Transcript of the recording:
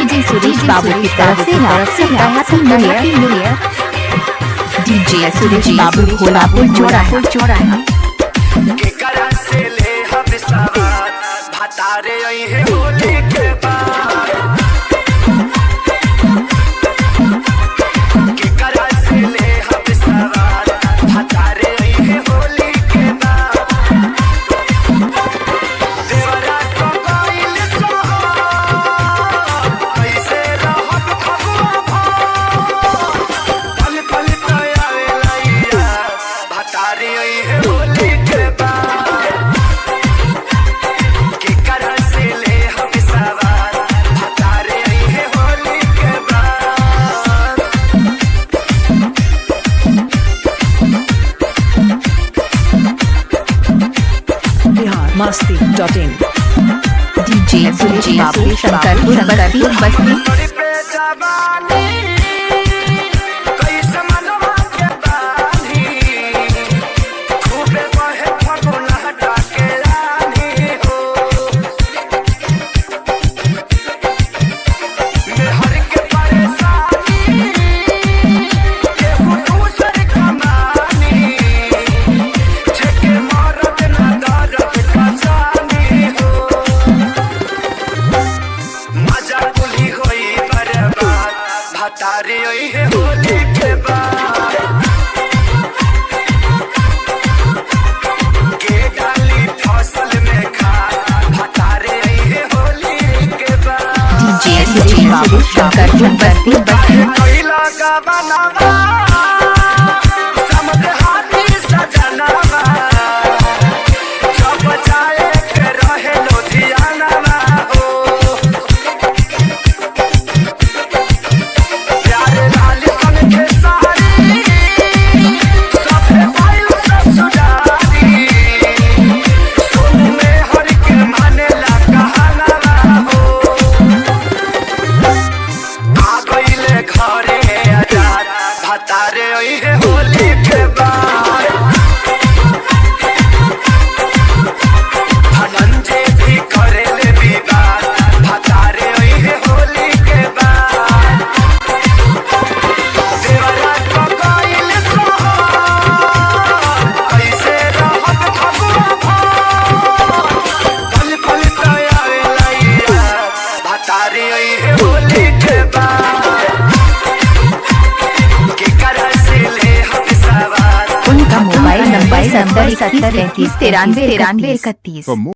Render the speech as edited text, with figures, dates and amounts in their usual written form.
DJ Suresh Babu की तरफ से happy new year. DJ Suresh Babu Bholapur चौराहा चौराहा। केकरा से ले हम सवार भतारे अइहे होली के बाद। केकरा से ले हम सवार भतारे अइहे होली के बाद। देवरा को गइल सोहर, कैसे रहब फगुआ भर। पल पल त आवेला यार, भतारे अइहे होली के बाद। केकरा से ले हम सवार भतारे अइहे होली के बाद। Bihar Masti.in. DJ Suresh Babu Shankarpur Basti Basti. तोरी पे जवानी कैसे मनवा के बानी, खूबे बहे फगुन हटा के रानी हो। मेहर के परेशानी केहू दूसर कमानी, जेके मरद ना दर्द कचानी हो। मजा कुली होई बर्बाद भतारी होई है होली के बाद। के डाली फसल में खाद भतारी होई है होली के बाद। डीजे सुरेश बाबू शंकरपुर बस्ती बस्ती। कैला गवनवा समझ हाथी सजनवा, जब जाए के रहे लुधियानवा हो। प्यारे लाल सन के सारी सबे पायल ससुरारी, सुन में हर के मानेला कहनवा हो। आ गइले घरे आजाद भतारे अइहे होली के बाद। धनंजय भी करेले विवाद भतारे अइहे होली के बाद। देवरा को गइल सोहर, कैसे रहब फगुआ भर। पल पल त आवेला यार, भतारे अइहे होली के बाद। केकरा से ले हम सवार उनका मोबाइल नंबर 70 31 33 93 31। For more